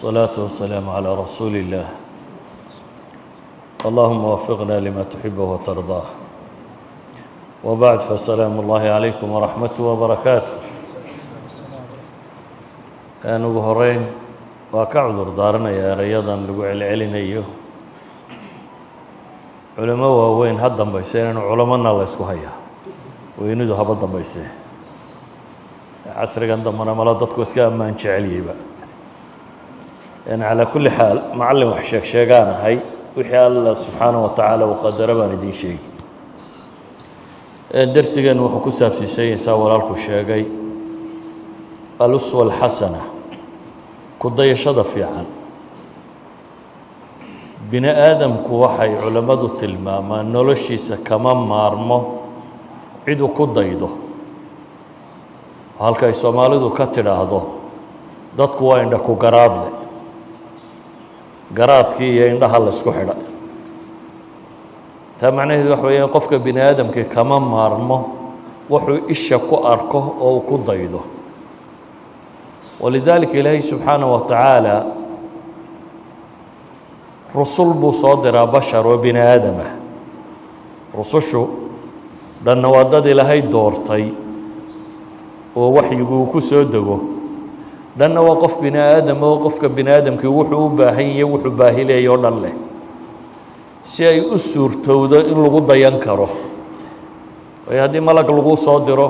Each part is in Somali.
والصلاة والسلام على رسول الله. اللهم وفقنا لما تحبه وترضاه. وبعد، فسلام الله عليكم ورحمته وبركاته. Ugu horeyn waa ka cudur daaranaya erayadan lagu celcelinayo. Culimo waaweyn ha dambayse, inaynu culamona la ysku hayaa, weynidu haba dambayse. Casrigan dambena mala dadku iska ammaan jecelyeyba. Calaa kulli xaal, macallin wax sheeg sheegaan ahay. Wixii Alla subxaanaه wa tacaala uu qadaro baan idiin sheegi. Dersigeenu wuxuu ku saabsiisanyay, saa walaalku sheegay, الأسوة الحسنة, ku dayashada fiican. Bini aadamku, waxay culammadu tilmaamaan, noloshiisa kama maarmo ciduu ku daydo. Halka ay Soomaalidu ka tidhaahdo dadku waa indha ku garaadle, garaadkii iyo indhaha la isku xidha. Taa macnaheedu waxa weeyaan, qofka bini aadamkii kama maarmo wuxuu isha ku arko oo uu ku daydo. ولذلك Ilaahay subxaanaه wa tacaala rusul buu soo diraa, bashar oo bini aadamah. Rusushu dhanna waa dad Ilaahay doortay oo waxyigu uu ku soo dego, dhanna waa qof bini aadam oo qofka bini aadamkii wuxuu u baahan yahay, wuxuu baahi leeyay o dhan leh, si ay u suurtowdo in lagu dayan karo. Waayo, haddii malag lagu soo diro,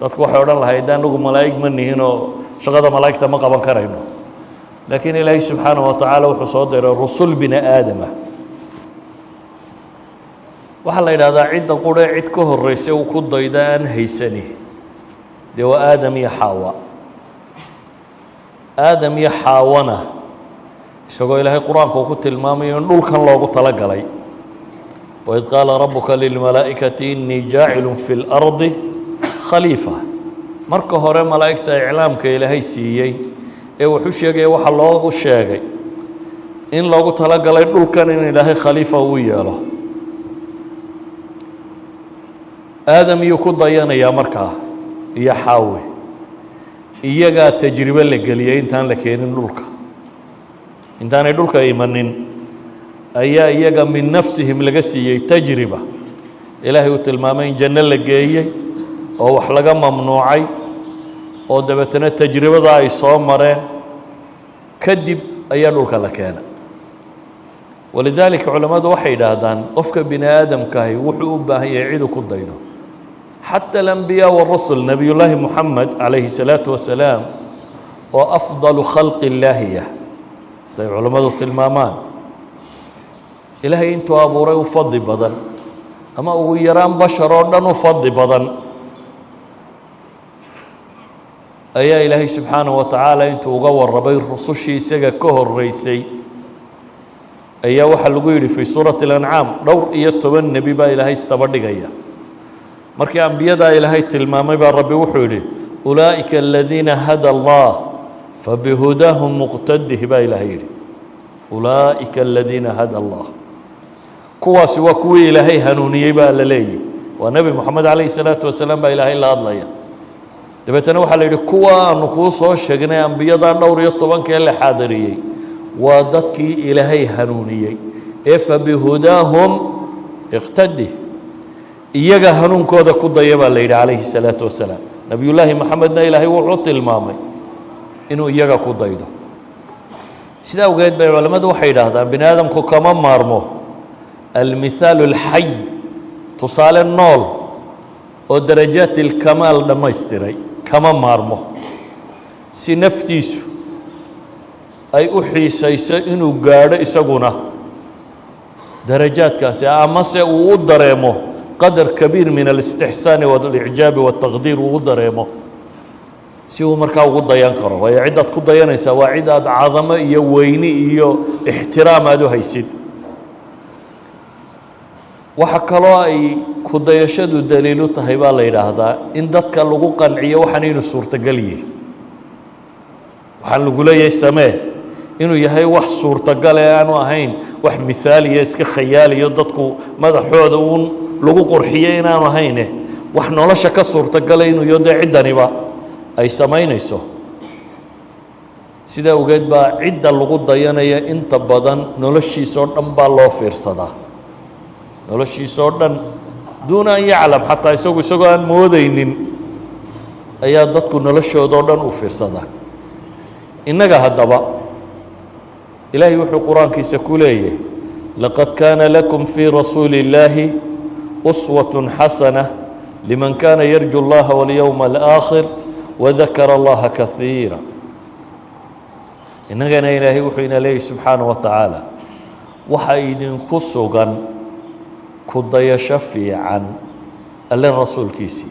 dadku waxay odhan lahayd, anagu malaa'ig ma nihin oo shaqada malaa'igta ma qaban karayno. Laakiin Ilaahay subxaanaه wa tacaala wuxuu soo diray rusul bini aadamah. Waxaa la yidhahdaa cidda qurhe cid ka horeysa uu ku daydo aan haysani dee waa Aadam iyo Xaawa. Aadam iyo Xaawana, isagoo Ilaahay Qur-aanka uu ku tilmaamayo in dhulkan loogu tala galay, وإذ قال ربك للملائكة إني جاعل في الأرض خليفة. Marka hore malaa'igta iclaamka Ilaahay siiyey ee wuxuu sheegaya, waxaa loogu sheegay in loogu talagalay dhulkan in Ilaahay khaliifa uu yeelo. Aadam yuu ku dayanayaa markaa iyo Xaawe? Iyagaa tajribe la geliyey intaan la keenin dhulka. Intaanay dhulka imanin ayaa iyaga من نفسهم laga siiyey tajriba. Ilaahay uu tilmaamay in janno la geeyey oo wax laga mamnuucay, oo dabeetana tajribada ay soo mareen kadib ayaa dhulka la keenay. ولذلك culammadu waxay yidhaahdaan, qofka bini aadamkahi wuxuu u baahan yahay cidu ku daydo. حتى الأنبياء والرسل, Nebiyullaahi Moxamed calayhi الsalaatu wasalaam oo أفضل خلق الله ah, siday culammadu tilmaamaan, Ilaahay intuu abuuray u fadli badan, ama ugu yaraan bashar oo dhan u fadli badan, ayaa Ilaahay subxaanaه wa tacaala intuu uga warramay rusushii isaga ka horeysay ayaa waxaa lagu yidhi fii suurati اlancaam, dhowr iyo toban nebi baa Ilaahay isdaba dhigaya. Markii ambiyadaa Ilaahay tilmaamay baa Rabbi wuxuu yidhi, أولئك الذين هدى الله فبهداهم اقتده, baa Ilaahay yidhi. أولئك الذين هدى الله, kuwaasi waa kuwii Ilaahay hanuuniyey baa la leeyihi. Waa Nebi Moxamed calayhi الsalaatu wasalaam baa Ilaahay la hadlaya. Dabeetana waxaa la yidhi, kuwa aanu kuu soo sheegnay, ambiyadaa dhowr iyo tobankee la xaadiriyey, waa dadkii Ilaahay hanuuniyey ee فبهداهم اقتده, iyaga hanuunkooda ku daya, baa la yidhi calayhi الsalaatu wasalaam. Nebiyullaahi Moxamedna Ilaahay wuxuu tilmaamay inuu iyaga ku daydo. Sida awgeed bay culammadu waxay yidhaahdaan, bini aadamku kama maarmo المثال الحي, tusaale nool oo darajaat الكمال dhammaystiray kama maarmo, si naftiisu ay u xiisayso inuu gaadho isaguna darajaadkaasi, amase uu u dareemo قدر كبير من الاستحسان والإعجاب والتقدير uu u dareemo, si uu markaa ugu dayan karo. Waayo, ciddaad ku dayanaysaa waa cid aad cadamo iyo weyni iyo ixtiraam aad u haysid. Waxa kaloo ay ku dayashadu daliilu tahay, baa la yidhaahdaa, in dadka lagu qanciyo waxaan inuu suurtagal yihi, waxaan lagu leeyahay samee inuu yahay wax suurtagal ee aanu ahayn wax mihaaliya, iska khayaaliyo, dadku madaxooda uun lagu qurxiyo inaanu ahayne, wax nolosha ka suurtagala inuu yo dee ciddaniba ay samaynayso. Sidaa ogeed baa cidda lagu dayanaya inta badan noloshiisoo dhan baa loo fiirsadaa, noloshiisoo dhan duuna an yaclam, xataa isagu isagoo aan moodeynin ayaa dadku noloshoodoo dhan u fiirsadaa. Innaga haddaba Ilaahay wuxuu Qur-aankiisa ku leeyahay: "Laqad kaana lakum fii rasuuli اllaahi uswaة xasana liman kana yarju اllaha walyowma alaakhir wadakara allaha kaiira." Innagana Ilaahay wuxuu ina leeyahy subxaanaه wa tacaala: waxa idinku sugan ku dayasho fiican Alle rasuulkiisii.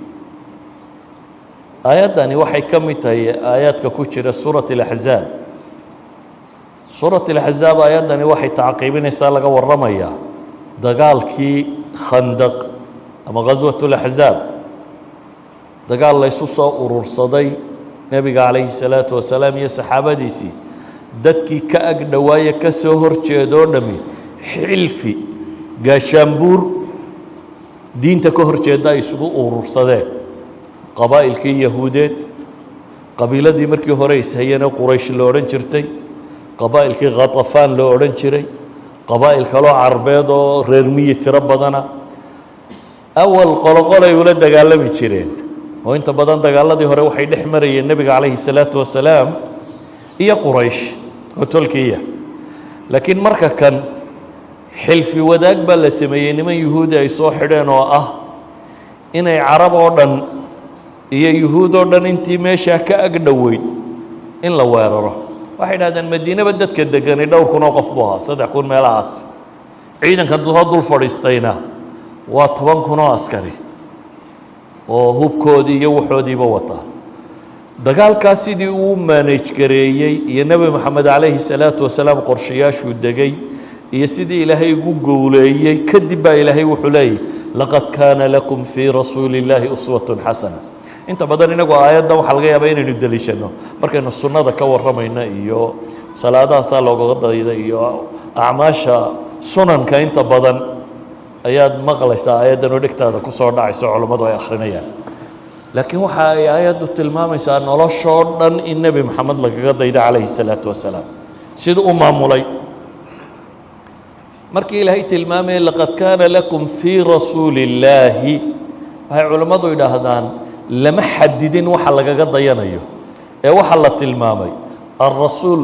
Aayaddani waxay ka mid tahay aayaadka ku jira suurat اlaxzaab. Suurat اlaxzaab aayaddani waxay tacqiibinaysaa, laga warramayaa dagaalkii Khandaq ama Ghaswat اlaxzaab, dagaal laysu soo urursaday nebiga calayhi الsalaatu wasalaam iyo saxaabadiisii, dadkii ka ag dhowaaye ka soo hor jeedoo dhami xilfi gaashaanbuur diinta ka hor jeedda ay isugu urursadeen, qabaa'ilkii Yahuudeed, qabiiladii markii hore ishayeenee Quraysh lo odhan jirtay, qabaa'ilkii Khatafaan loo odhan jiray, qabaa'il kaloo Carbeed oo reer miyi tiro badana. Awal qoloqolay ula dagaalami jireen, oo inta badan dagaaladii hore waxay dhex marayeen nebiga calayhi salaatu wasalaam iyo Quraysh oo tolkiya. Laakiin marka kan xilfi wadaag baa la sameeyey, niman Yuhuudi ay soo xidheen oo ah inay Carab oo dhan iyo Yuhuud oo dhan intii meeshaa ka ag dhoweyd in la weeraro. Waxay idhahdeen Madiinaba dadka degani dhowr kun oo qof buu ahaa, 3,000 meelahaas. Ciidanka soo dul fadhiistayna waa 10,000 oo askari oo hubkoodii iyo waxoodiiba wataa. Dagaalkaas sidii uu manage gareeyey iyo Nebi Moxamed calayhi salaatu wasalaam qorshayaashuu degay iyo sidii Ilaahay ugu gowleeyey kadib baa Ilaahay wuxuu leeyahy: "Laqad kaana lakum fii rasuuli اllaahi uswatun xasana." Inta badan inagu aayaddan waxaa laga yaabaa inaynu deliishanno markaynu sunnada ka warramayno iyo salaadahaasaa loogaga dayda iyo acmaasha sunanka. Inta badan ayaad maqlaysaa aayaddan oo dhegtaada ku soo dhacayso, culammadu ay akhrinayaan. Laakiin waxa ay aayaddu tilmaamaysaa noloshoo dhan in Nebi Moxamed lagaga dayda calayhi الsalaatu wasalaam, siduu u maamulay. Markii Ilaahay tilmaamayay "laqad kaana lakum fii rasuuli illaahi", waxay culammadu idhaahdaan lama xadidin waxa lagaga dayanayo ee waxaa la tilmaamay alrasuul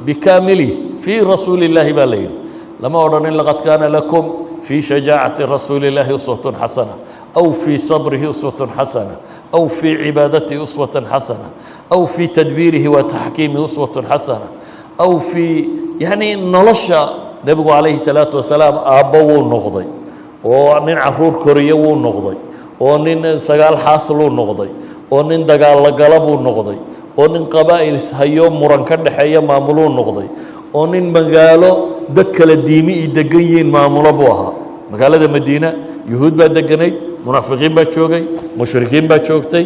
bikaamilih. "Fii rasuuli illaahi" baa la yidhi, lama odhanin "laqad kaana lakum fii shajaacati rasuuli illaahi uswatun xasana aw fii sabrihi uswatun xasana aw fii cibaadatihi uswatan xasana aw fii tadbiirihi wa taxkiimihi uswatun xasana aw fii", yacni nolosha nebigu calayhi salaatu wasalaam aabbo wuu noqday, oo nin caruur koriye wuu noqday, oo nin sagaal xaasluu noqday, oo nin dagaalogala buu noqday, oo nin qabaa'il ishayo muran ka dhexeeya maamuluu noqday, oo nin magaalo dad kala diimi i degan yihiin maamulo buu ahaa. Magaalada Madiina Yuhuud baa deganayd, munaafiqiin baa joogay, mushrikiin baa joogtay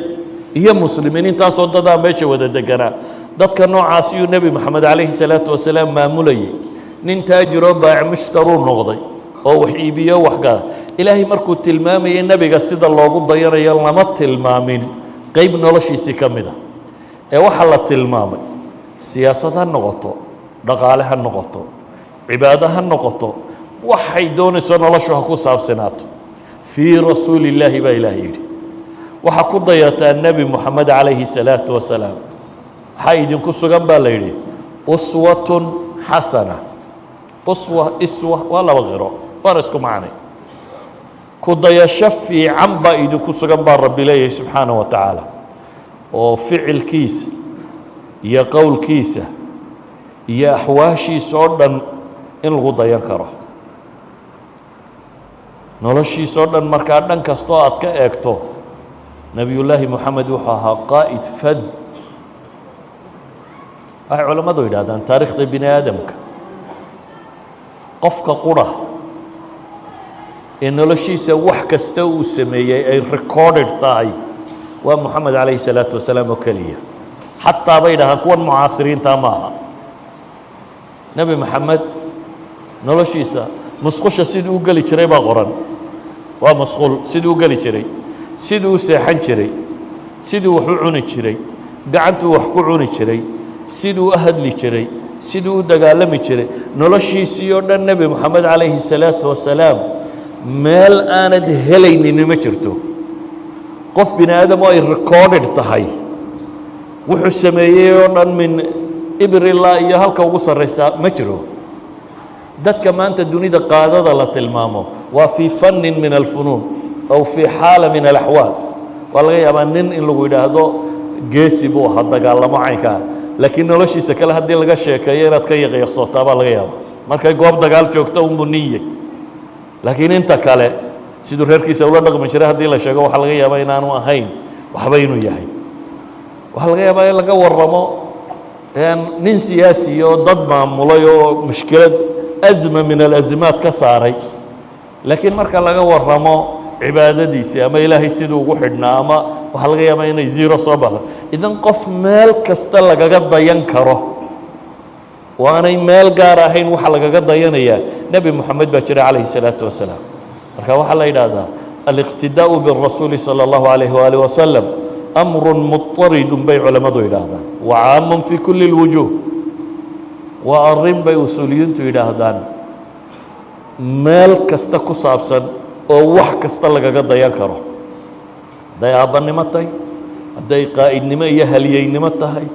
iyo muslimiin. Intaasoo dadaa meesha wada deganaa. Dadka noocaas iyuu Nebi Moxamed calayhi salaatu wasalaam maamulayay. Nin taajiroo baac mushtaruu noqday oo wax iibiyo wax gada. Ilaahay markuu tilmaamayay nebiga sida loogu dayanayo, lama tilmaamin qeyb noloshiisii ka mid a ee waxaa la tilmaamay siyaasad ha noqoto, dhaqaale ha noqoto, cibaado ha noqoto, waxay doonayso noloshu ha ku saabsanaato. "Fii rasuuli illaahi" baa Ilaah yidhi, waxaa ku dayataa Nebi Moxamed calayhi salaatu wasalaam. Waxaa idinku sugan baa la yidhi uswatun xasana. Uswa, iswa waa laba qiro, waana isku macnay. Ku dayasho fiican baa idinku sugan baa Rabbi leeyahay subxaanaه wa tacaala, oo ficilkiisa iyo qowlkiisa iyo axwaashiisa oo dhan in lagu dayan karo, noloshiisa oo dhan. Markaa dhan kastoo aad ka eegto, Nebiyullaahi Moxamed wuxuu ahaa qaa'id fad. Waxay culammadu yidhahdaan taarikhda bini aadamka qofka qura ee noloshiisa wax kasta uu sameeyey ay recorded tahay waa Moxamed calayhi salaatu wasalaam oo keliya. Xataa bay dhahaan kuwan mucaasiriinta maaha. Nebi Moxamed noloshiisa musqusha siduu u geli jiray baa qoran, waa masquul siduu u geli jiray, siduu u seexan jiray, siduu wax u cuni jiray, gacantuu wax ku cuni jiray. Siduu u hadli jiray, siduu u dagaalami jiray, noloshiisii oo dhan Nebi Moxamed calayhi الsalaatu wasalaam meel aanad helaynin ma jirto. Qof bini aadam oo ay recorded tahay wuxuu sameeyey oo dhan, min ibrilaa iyo halka ugu sarraysaa, ma jiro. Dadka maanta dunida qaadada la tilmaamo waa fii fannin min alfunuun aw fii xaala min alaxwaal. Waa laga yaabaa nin in lagu yidhaahdo geesi buu ahaa, dagaalamo caynkaa, laakiin noloshiisa kale haddii laga sheekeeyo inaad ka yaqyaqsootaa baa laga yaaba. Markay goob dagaal joogto unbuu ninyey, laakiin inta kale siduu reerkiisa ula dhaqmi jiray haddii la sheego, waxaa laga yaabaa inaanu ahayn waxba inuu yahay. Waxaa laga yaabaa in laga waramo nin siyaasi oo dad maamulay oo mushkilad azma min alazimaat ka saaray, laakiin marka laga waramo cibaadadiisii ama Ilaahay siduu ugu xidhnaa ama waxaa laga yaabaa inay zero soo baxdo. Idan qof meel kasta lagaga dayan karo oo aanay meel gaar ahayn waxaa lagaga dayanayaa Nebi Moxamed baa jira calayhi الsalaatu wasalaam. Marka waxaa la yidhaahdaa aliqtidaa'u biالrasuuli salى اllahu alayh waalih wasalam amru muطaridun bay culammadu yidhaahdaan, wa caamun fi kuli اlwujuuh. Waa arrin bay usuuliyiintu yidhaahdaan meel kasta ku saabsan oo wax kasta lagaga dayan karo, hadday aabbannimo tahay, hadday qaa'idnimo iyo halyeynimo tahay,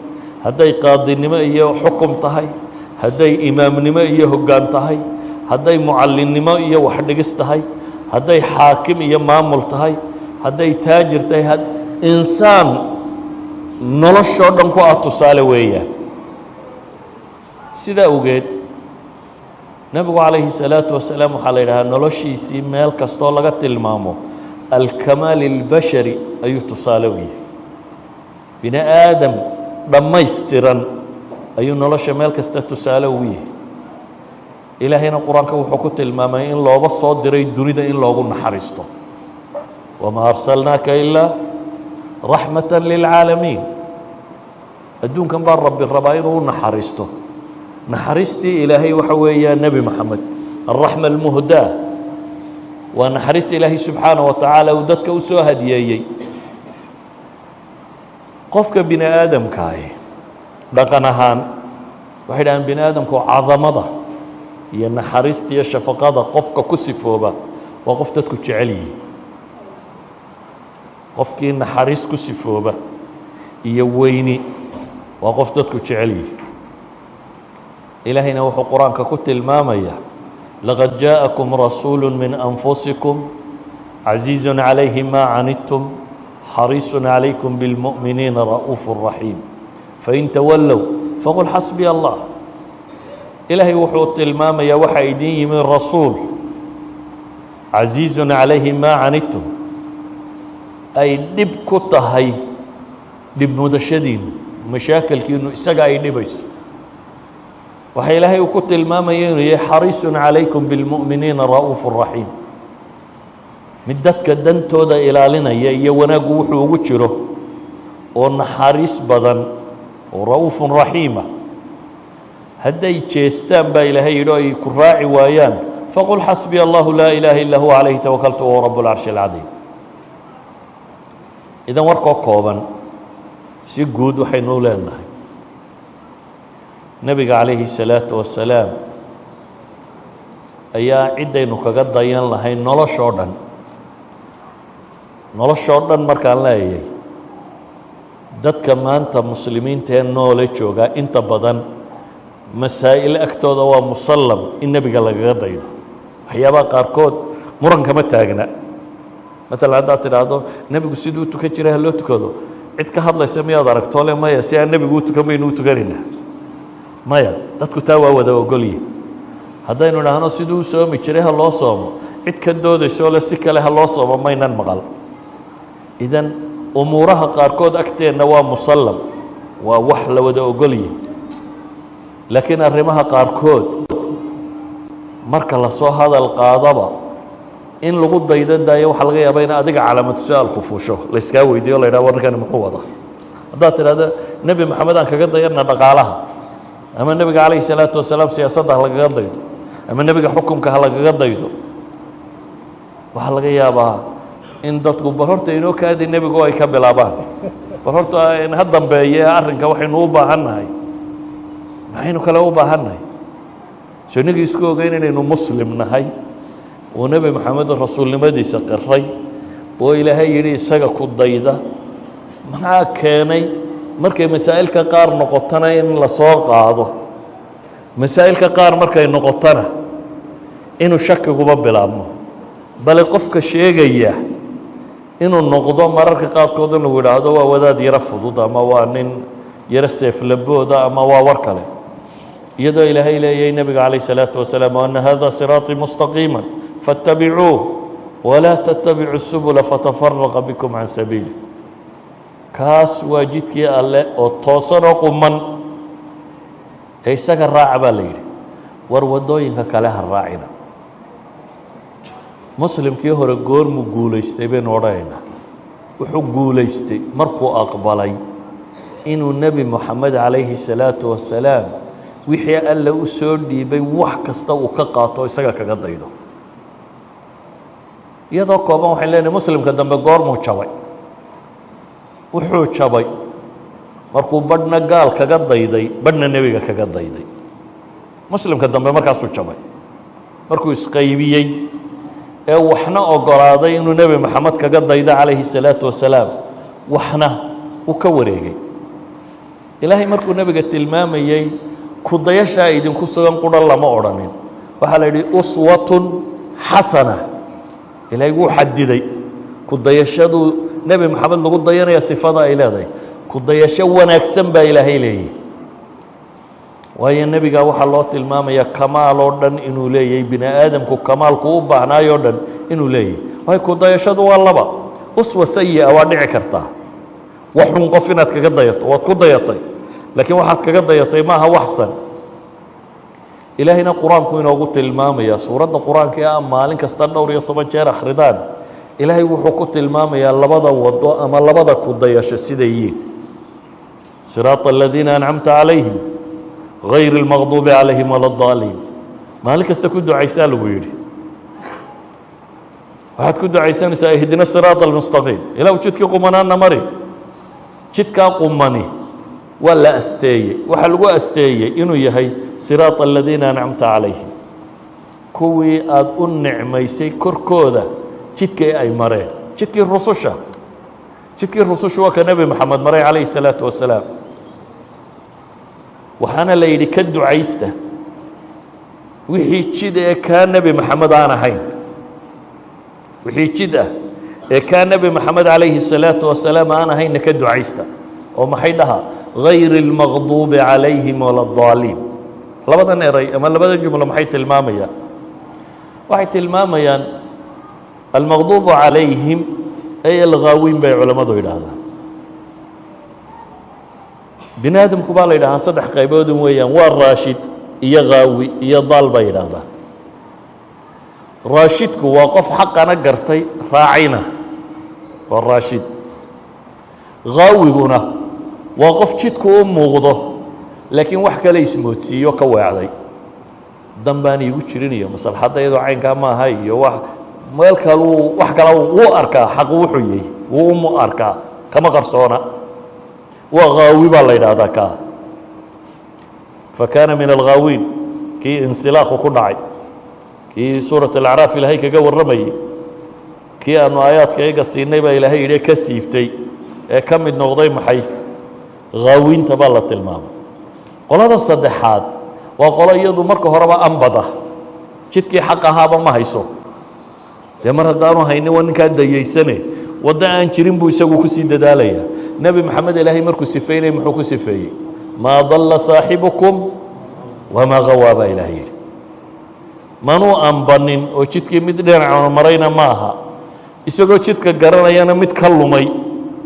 hadday qaadinimo iyo xukum tahay, hadday imaamnimo iyo hoggaan tahay, hadday mucallinnimo iyo waxdhigis tahay, hadday xaakim iyo maamul tahay, hadday taajir tahay. Insaan noloshoo dhan ku ah tusaale weeyaan. Sidaa awgeed nebigu calayhi الsalaatu wasalaam waxaa la yidhahaa noloshiisii meel kastoo laga tilmaamo alkamaal اlbashari ayuu tusaale u yahay. Bini aadam dhammaystiran ayuu nolosha meel kasta tusaale ugu yahay. Ilaahayna Qur-aanka wuxuu ku tilmaamay in looba soo diray dunida in loogu naxariisto: wamaa arsalnaaka ilaa raxmata lilcaalamiin. Adduunkan baa Rabbi rabaa inuu u naxariisto. Naxariistii Ilaahay waxa weeyaa Nebi Moxamed, alraxma almuhdaa, waa naxariis Ilaahay subxaanaه wa tacaala uu dadka u soo hadiyeeyey. Qofka bini aadamkaahi dhaqan ahaan waxay dhahaan bini aadamku cadamada iyo naxariista iyo shafaqada qofka ku sifooba waa qof dadku jecel yihiin. Qofkii naxariis ku sifooba iyo weyni waa qof dadku jecel yihiin. Ilaahayna wuxuu Qur-aanka ku tilmaamayaa: laqad jaaءakum rasuulu min anfusikum caziizu calayhi ma canidtum xariisu calaykum biاlmu'miniina ra'uuf raxiim, fain tawallow faqul xasbiya Allah. Ilaahay wuxuu tilmaamayaa waxaa idin yimi rasuul casiizun calayhi maa canidtum, ay dhib ku tahay dhib mudashadiinu, mashaakilkiinu isaga ay dhibayso. Waxaa Ilaahay uu ku tilmaamaya inuu yahay xariisun calaykum biاlmu'miniina ra'uuf raxiim, mid dadka dantooda ilaalinaya iyo wanaaggu wuxuu ugu jiro oo naxariis badan oo ra'uufun raxiima. Hadday jeestaan baa Ilaahay yidhi o ay ku raaci waayaan, faqul xasbiya Allahu laa ilaaha illa huwa calayhi tawakaltu wahuwa rabb اlcarshi اlcadiim. Idan warkoo kooban, si guud waxaynu leenahay nebiga calayhi الsalaatu wasalaam ayaa ciddaynu kaga dayan lahayn noloshoo dhan. Noloshoo dhan markaan leeyahay, dadka maanta muslimiinta ee noole joogaa inta badan masaa'il agtooda waa musallam in nebiga lagaga daydo. Waxyaabaha qaarkood muran kama taagna. Maalan haddaad tidhaahdo nebigu siduu u tukan jiray ha loo tukado, cid ka hadlaysa miyaad aragtoo le maya, si aan nebigu u tukan baynu u tukanaynaa? Maya, dadku taa waa wada ogolyihi. Haddaynu idhaahno siduu u soomi jiray ha loo soomo, cid ka doodaysoo le si kale ha loo soomo maynan maqal. Idan umuuraha qaarkood agteenna waa musallam, waa wax la wada ogolyihi. Laakiin arrimaha qaarkood marka lasoo hadal qaadaba in lagu daydo daayo, waxaa laga yaabaa in adiga calaamatu su-aalku fuusho, layskaa weydiiyo, la yidhaha warkani muxuu wadaa? Haddaad tidhahdo Nebi Moxamed aan kaga dayana dhaqaalaha, ama nebiga calayhi salaatu wasalaam siyaasadda ha lagaga daydo, ama nebiga xukumka ha lagaga daydo, waxaa laga yaabaa in dadku bal horta inoo kaadi nebigu ay ka bilaabaan, bal horta ha dambeeye arrinka waxaynu u baahan nahay. Maxaynu kale u baahannahay? So inagii isku ogeyn inaynu Muslim nahay oo Nebi Moxamed rasuulnimadiisa qiray oo Ilaahay yidhi isaga ku dayda, maxaa keenay markay masaa'ilka qaar noqotona in lasoo qaado, masaa'ilka qaar markay noqotona inuu shakiguba bilaabmo? Bale qofka sheegaya inuu noqdo mararka qaarkood inuu yidhaahdo waa wadaad yaro fudud ama waa nin yaro seeflabooda ama waa war kale, iyadoo Ilaahay leeyahay nebiga calayh الsalaatu wasalaam: "وأna hada siraaطii mustaqiima faاtabicuuh walaa تtabicuu الsubula fatafaraqa bikum can sabiili. Kaas waa jidkii Alle oo toosan oo quman ee isaga raaca baa la yidhi. War waddooyinka kale ha raacina. Muslimkii hore goormuu guulaystay baynu odhanaynaa? Wuxuu guulaystay markuu aqbalay inuu Nebi Moxamed calayhi الsalaatu wasalaam wixii Alle u soo dhiibay wax kasta uu ka qaato, isaga kaga daydo. Iyadoo kooban waxayn leenahay, muslimka dambe goormuu jabay? Wuxuu jabay markuu badhna gaal kaga dayday, badhna nebiga kaga dayday. Muslimka dambe markaasuu jabay, markuu isqaybiyey ee waxna ogolaaday inuu Nebi Moxamed kaga daydo calayhi الsalaatu wasalaam, waxna uu ka wareegay. Ilaahay markuu nebiga tilmaamayey, kudayashaa idinku sugan qura lama odhanin, waxaa la yidhi uswatun xasana. Ilaahay wuu xadiday kudayashaduu Nebi Moxamed lagu dayanaya sifada ay leedahay. Kudayasho wanaagsan baa Ilaahay leeyahy, waayo nebiga waxaa loo tilmaamaya kamaal oo dhan inuu leeyahay, bini aadamku kamaalku u baahnaayoo dhan inuu leeyahay. Waayo, kudayashadu waa laba. Uswa sayi'a waa dhici kartaa, waxun qof inaad kaga dayato, waad ku dayatay, laakiin waxaad kaga dayatay maaha waxsan. Ilaahayna Qur-aanku inoogu tilmaamaya, suuradda Qur-aanka ee a maalin kasta dhowr iyo toban jeer akhridaan, Ilaahay wuxuu ku tilmaamayaa labada wado ama labada kudayasho siday yihiin: "صراط الذiina أncamta calayhim غayr الmaqduubi calayhim wala الضaaliin". Maalin kasta ku ducaysaa lagu yidhi. Waxaad ku ducaysanaysaa "اهدنا الصراط المستقيم", ilahu jidkii qumanaana mari. Jidkaa qumani waa la asteeyey. Waxaa lagu asteeyey inuu yahay "صراط الذiina أncamta calayhim", kuwii aada u nicmaysay korkooda jidkii ay mareen, jidkii rususha. Jidkii rususha waa ka Nebi Moxamed maray calayhi الsalaatu wasalaam. Waxaana la yidhi ka ducaysta wixii jid ee kaa Nebi Moxamed aan ahayn. Wixii jid ah ee kaa Nebi Moxamed calayhi الsalaatu wasalaam aan ahaynna ka ducaysta. Oo maxay dhaha? "غayr الmaqduubi calayhim wala الضaaliin". Labadan eray ama labada jumlo maxay tilmaamayaan? Waxay tilmaamayaan المغضوب عليهم ay الغاوين bay culammadu yidhaahdaan. Bini aadamku baa la yidhahdaa saddex qayboodun weeyaan: waa raashid iyo khaawi iyo daal bay yidhaahdaan. Raashidku waa qof xaqana gartay, raacayna, waa raashid. Khaawiguna waa qof jidku u muuqdo laakiin wax kale ismoodsiiyo, ka weecday, dan baan iigu jirin iyo maslaxadda iyadoo caynkaa maaha iyo wax meel kaluu wax kala wuu arkaa. Xaqu wuxuu yahy wuu umu arkaa, kama qarsoona, waa khaawi baa la yidhaahdaa kaa. فكان من الغاوين, kii insilaakhu ku dhacay, kii suurat الأعراaf Ilaahay kaga warramayey, kii aanu aayaadka iyaga siinay baa Ilaahay yidhi ka siibtay ee ka mid noqday maxay? Khaawiinta baa la tilmaamay. Qolada saddexaad waa qolo iyadu marka horeba ambada, jidkii xaq ahaaba ma hayso. Dee mar haddaanu haynin, waa ninkaa dayeysane, waddo aan jirin buu isagu kusii dadaalaya. Nebi Moxamed Ilaahay markuu sifeynayay muxuu ku sifeeyey? "ما ضل صاحبكم وما غوى" baa Ilahay yidhi. Manuu ambanin oo jidkii mid dhinaca marayna ma aha, isagoo jidka garanayana mid ka lumay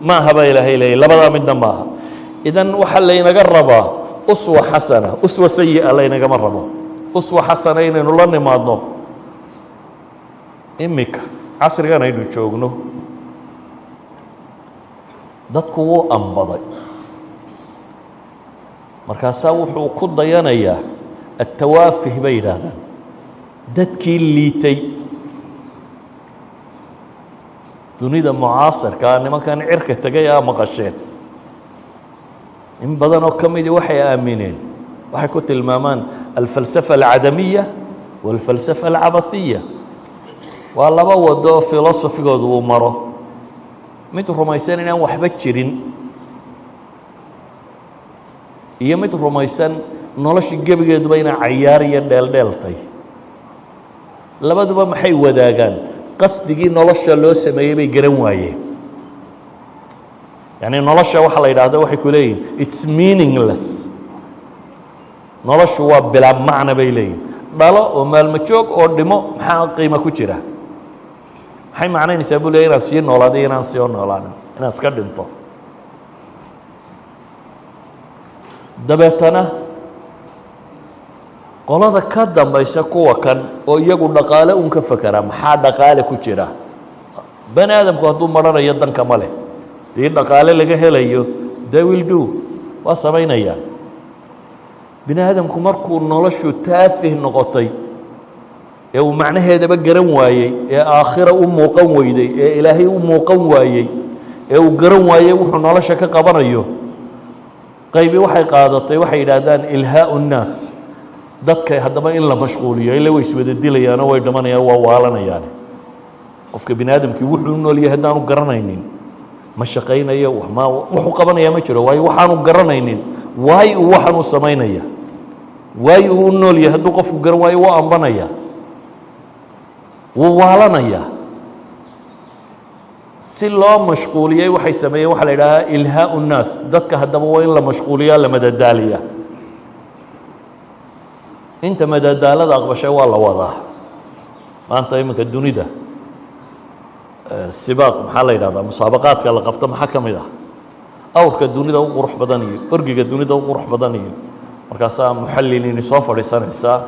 ma aha baa Ilaahay leeyay. Labadaa midna ma aha. Idan waxaa laynaga rabaa uswa xasana, uswa sayi'a laynagama rabo. Uswa xasana inaynu la nimaadno. Iminka casrigan aynu joogno dadku wuu ambaday, markaasaa wuxuu ku dayanayaa التوافه bay yidhaahdaan, dadkii liitay. Dunida mucaasirkaa nimankan cirka tegay aa maqasheen, in badan oo ka midii waxay aamineen waxaa la yidhahdo Waxay ku tilmaamaan الفلسفة العدمية والفلسفة العبثية. Waa laba wado filosofigoodu uu maro: mid rumaysan inaan waxba jirin iyo mid rumaysan nolosha gebigeeduba inay cayaar iyo dheeldheeltay. Labaduba maxay wadaagaan? Qasdigii nolosha loo sameeyey bay garan waayeen. Yacni nolosha waxa la yidhaahdo, waxay ku leeyihin, it's meaningless. Noloshu waa bilaa macna, bay leeyihin. Dhalo oo maalmo joog oo dhimo, maxaa qiimo ku jira? Maxay macnaynaysaa, buu leey, inaan sii noolaado iyo inaan sii noolaanin, inaan iska dhinto? Dabeetana qolada ka dambaysa, kuwa kan oo iyagu dhaqaale un ka fekera, maxaa dhaqaale ku jira? Bani aadamku hadduu maranayo danka ma leh, dii dhaqaale laga helayo, they will do, waa samaynayaan. Bini aadamku markuu noloshu taafih noqotay ee uu macnaheedaba garan waayey, ee aakhira u muuqan weyday, ee Ilaahay u muuqan waayey, ee uu garan waayey wuxuu nolosha ka qabanayo, qaybi waxay qaadatay waxay yidhaahdaan إلهاء الناس. Dadka haddaba in la mashquuliyo, ila way iswada dilayaanoo way dhimanayaan, waa waalanayaan. Qofka bini aadamkii wuxuu u nool yahay haddaanu garanaynin, ma shaqaynayo, ma wuxuu qabanaya ma jiro. Waayo, waxaanu garanaynin waayo uu waxaanuu samaynaya, waayo uu u nool yahay, hadduu qofku garan waayo, wuu ambanaya, wuu waalanaya. Si loo mashquuliyey waxay sameeyeen waxa la yidhahdaa إلهاء الناس. Dadka haddaba waa in la mashquuliyaa, la madadaaliya. Inta madadaalada aqbashay waa la wadaa. Maanta iminka dunida sibaaq, maxaa la yidhahdaa, musaabaqaadka la qabto maxaa ka mid ah? Awrka dunida u qurux badan iyo orgiga dunida u qurux badan. Iyo markaasaa muxalliliini soo fadhiisanaysaa: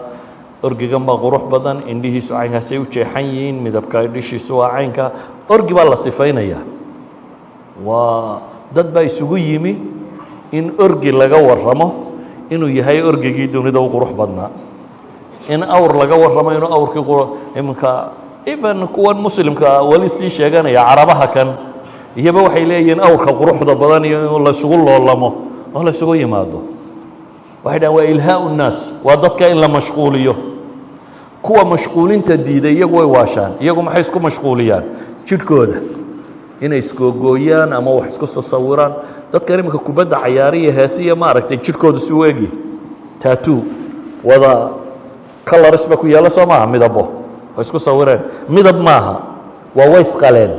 orgigan baa qurux badan, indhihiisu caynkaasay u jeexan yihiin, midabka dhishiisu waa caynka. Orgi baa la sifaynaya. Waa dad baa isugu yimi in orgi laga warramo inuu yahay orgigii dunida u qurux badnaa, in awr laga warramo inuu awrkii iminka. Even kuwan muslimka weli sii sheeganaya, Carabaha kan iyaba, waxay leeyihiin awrka quruxda badan iyo in laysugu loolamo oo laysugu yimaado. Waxay dhahan waa إلهاء الناس, waa dadka in la mashquuliyo. Kuwa mashquulinta diiday iyagu way waashaan. Iyagu maxay isku mashquuliyaan? Jidhkooda inay iskoogooyaan ama wax isku sasawiraan. Dadkan iminka kubadda cayaariya, heesiya, maaragtay, jidhkooda si u egi, tattoo wada colors ba ku yaalla, soo maaha? Midabo oo isku sawireen, midab maaha, waa waysqaleen,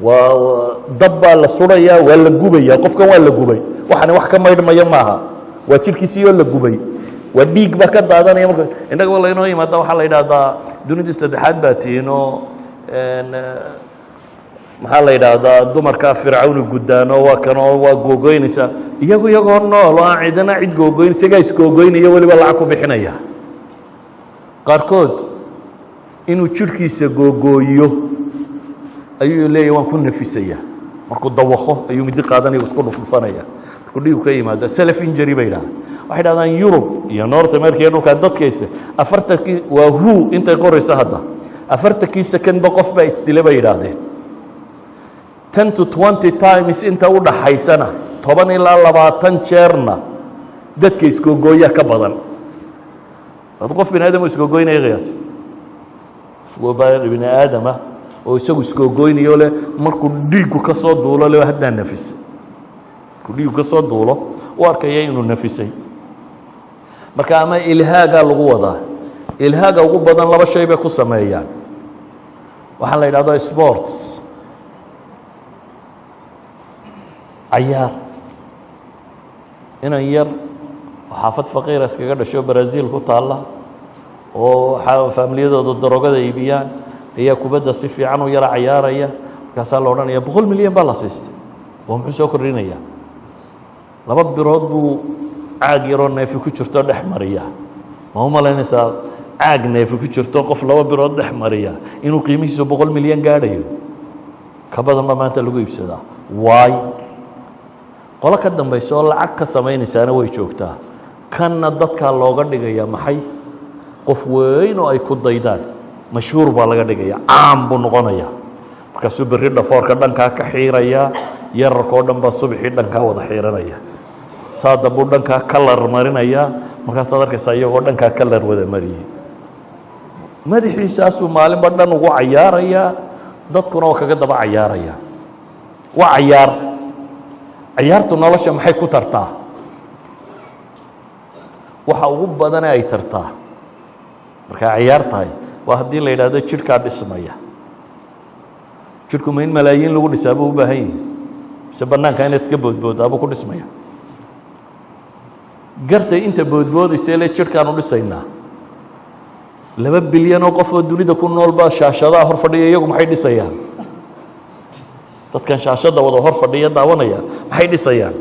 waa dab baa la surayaa, waa la gubaya qofkan, waa la gubay. Waxani wax ka maydhmaya maaha, waa jidhkiisiyoo la gubay, waa dhiig baa ka daadanaya. Marka innaga laynoo yimaada, waxaa la yidhaahdaa dunidii saddexaad baa tihiin oo maxaa la yidhaahdaa, dumarkaa Fircawni guddaano, waa kanoo waa googoynaysaa. Iyagu iyagoo nool oo aan cidina cid googoyn, isagaa isgoogoynaya, weliba lacag ku bixinaya. Qaarkood inuu jidhkiisa googooyo ayuu leeyahy, waan ku nafisaya. Markuu dawaqo ayuu midi qaadanaya, isku dhufdhufanaya markuu dhiigu ka yimaado. Self injury bay yidhahdaan. Waxay dhahdaan Yurub iyo North America iyo dhulkaa dadka iste 40-kii, waa WHO intay qorayso hadda, 40-kii secondba qof baa isdile, bay yidhaahdeen. 10 to 20 times inta u dhaxaysana, 10 ilaa 20 jeerna, dadka isgoogooyaa ka badan. Ad qof bini aadam oo isgoogoynaya qiyaas, bini aadama oo isagu isgoogoynayo leh, markuu dhiiggu ka soo duulo le, haddaan nafisay. Markuu dhiiggu ka soo duulo u arkaya inuu nafisay. Marka ama ilhaagaa lagu wadaa. Ilhaaga ugu badan laba shay bay ku sameeyaan. Waxaa la yidhahdo sports, cayaar. Inan yar oo xaafad faqiira iskaga dhasho, Brazil ku taalla, oo faamiliyadooda daroogada iibiyaan, ayaa kubadda si fiican u yara cayaaraya. Markaasaa la odhanaya 100 milyan baa la siistay. Oo muxuu soo kordhinaya? Laba birood buu caag yaroo neefi ku jirto dhex mariya. Ma u malaynaysaa caag neefi ku jirto qof laba birood dhex mariya inuu qiimihiisu 100 milyan gaadhayo? Ka badan baa maanta lagu iibsadaa. Waay, qolo ka dambaysa oo lacag ka samaynaysaana way joogtaa. Kanna dadkaa looga dhigaya maxay? Qof weyn oo ay ku daydaan, mashhuur baa laga dhigaya, caam buu noqonaya. Markaasuu berri dhafoorka dhankaa ka xiiraya, yararkoo dhan baa subaxii dhankaa wada xiiranaya. Saa dambuu dhankaa kalar marinayaa. Markaasaad arkaysaa iyagoo dhankaa kalar wada mariyey. Madaxiisaasuu maalinba dhan ugu cayaarayaa, dadkuna waa kaga daba cayaaraya. Waa cayaar. Cayaartu nolosha maxay ku tartaa? Waxa ugu badane ay tartaa markaa cayaar tahay waa haddii la yidhaahdo jidhkaa dhismaya. Jidhku ma in malaayiin lagu dhisaa buu u baahan yahi, mise banaanka inaad iska boodboodaabuu ku dhismaya? Gartay, inta boodboodaysa le jidhkaanu dhisaynaa. 2 bilyan oo qof oo dunida ku nool baa shaashadaha hor fadhiya. Iyagu maxay dhisayaan? Dadkan shaashadda wada hor fadhiya daawanaya maxay dhisayaan?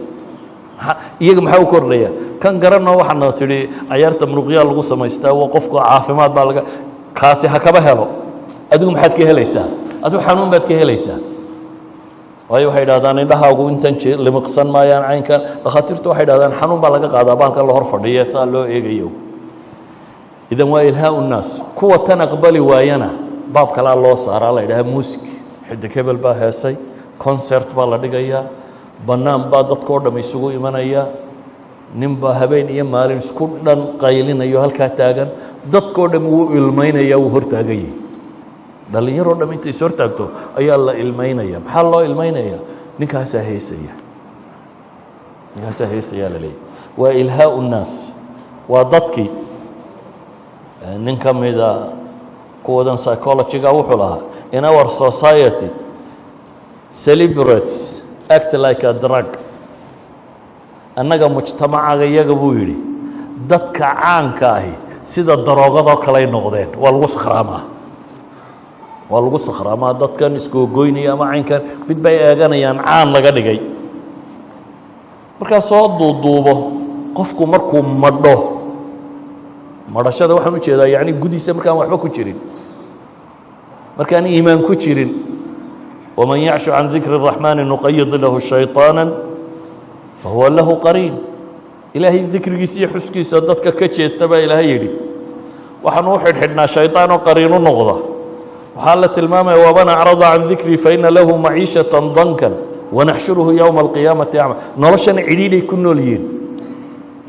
Iyaga maxaa u kordhaya? Kan garanoo waxaana tidhi cayaarta muruqyaa lagu samaystaa, waa qofku caafimaad baa laga kaasi ha kaba helo. Adigu maxaad ka helaysaa? Adigu xanuun baad ka helaysaa. Waayo, waxay idhahdaan indhahaagu intan limiqsan maayaan caynkan. Dhakhaatiirtu waxay idhahdaan xanuun baa laga qaadaa baalkan la hor fadhiya saa loo eegayo. Idan waa إلهاء الناس. Kuwa tan aqbali waayana baab kalaa loo saaraa, la yidhaha muusig. Xidig hebel baa heesay, concert baa la dhigayaa, bannaan baa dadka o dham isugu imanaya, nin baa habeen iyo maalin isku dhan qaylinayo halkaa taagan, dadkao dham wuu ilmaynaya, wuu hortaagan yahi. Dhallinyaroo dham intay is hortaagto ayaa la ilmaynaya. Maxaa loo ilmaynaya? Ninkaasaa heesaya, ninkaasaa heesayaa la leeyahy. Waa إلهاء الناس, waa dadkii. Nin ka mida kuwadan psychology-ga wuxuu lahaa, "In our society, celebrities act like a drug." Annaga mujtamacaga iyaga, buu yidhi, dadka caanka ahi sida daroogadoo kaley noqdeen. Waa lagu sakhraamaa, waa lagu sakhraamaa. Dadkan iskoogoynaya ama caynkan mid bay eeganayaan caan laga dhigay. Markaa soo duuduubo, qofku markuu madho, madhashada waxaan u jeedaa yacni gudihiisa markaan waxba ku jirin, markaan iimaan ku jirin. ومن يعش عن ذikr الرaحmani نqayid lahu شhayطاana fahuwa lahu qariin. Ilaahay dikrigiisa iyo xuskiisa dadka ka jeesta baa Ilaahay yidhi, waxaanu u xidhxidhnaa shayطaan oo qariinu noqda. Waxaa la tilmaamaya, ومن أعرض عن ذikrii فإna lahu maciiشhaة ضanka wanaxshuruhu yowma الqiyaamati acmى. Noloshana cidhiidhay ku nool yihiin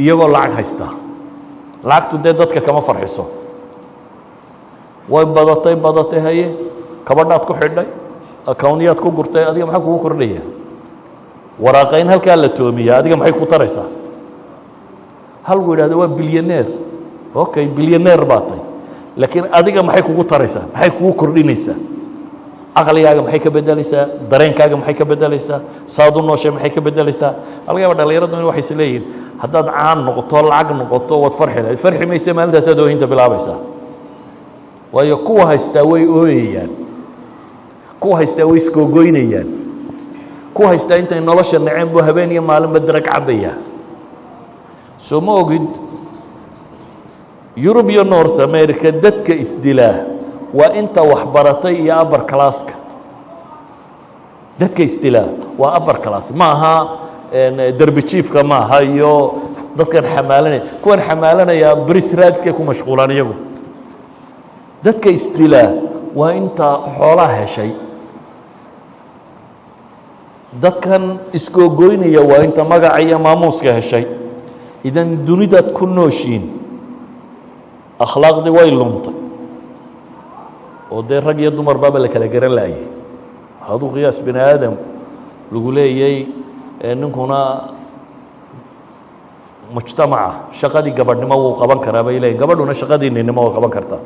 iyagoo lacag haystaa. Lacagtu dee dadka kama farxiso. Way badatay, badatay, haye, kabadhaad ku xidhay, akawnyaad ku gurtay, adiga maxaa kugu kordhaya? Waraaqayn halkaa la toomiya adiga maxay ku taraysaa? Halgu yidhahdo waa bilyaneer. Okay, bilyaneer baa tay, laakiin adiga maxay kugu taraysaa? Maxay kugu kordhinaysaa? Caqligaaga maxay ka bedelaysaa? Dareenkaaga maxay ka bedelaysaa? Saad u nooshay maxay ka bedelaysaa? Laga yaaba dhallinyaradu in waxay is leeyihiin haddaad caan noqoto, lacag noqoto, waad farxi lahayd. Farxi mayse, maalintaasaad oohinta bilaabaysaa. Waayo, kuwa haystaa way ooyayaan, kuwa haystaa way iskoogoynayaan, kuwa haystaa intay nolosha naceen buu habeen iyo maalinba darag cabaya. Soo ma ogid Yurub iyo North America dadka isdilaa waa inta waxbaratay iyo upper classka? Dadka isdilaa waa upper class, ma aha derbi jiifka, ma aha iyo dadkan xamaalanaya. Kuwan xamaalanaya bris raadskay ku mashquulaan iyagu. Dadka isdilaa waa inta xoolaha heshay. Dadkan iskoogoynaya waa inta magaca iyo maamuuska heshay. Idan dunidaad ku nooshiin akhlaaqdii way luntay, oo dee rag iyo dumar baaba la kala garan laayay. Waxaad u qiyaas bini aadam lagu leeyay ninkuna mujtamaca shaqadii gabadhnimo wuu qaban karaa bay leeyihin, gabadhuna shaqadii ninnimo way qaban kartaa.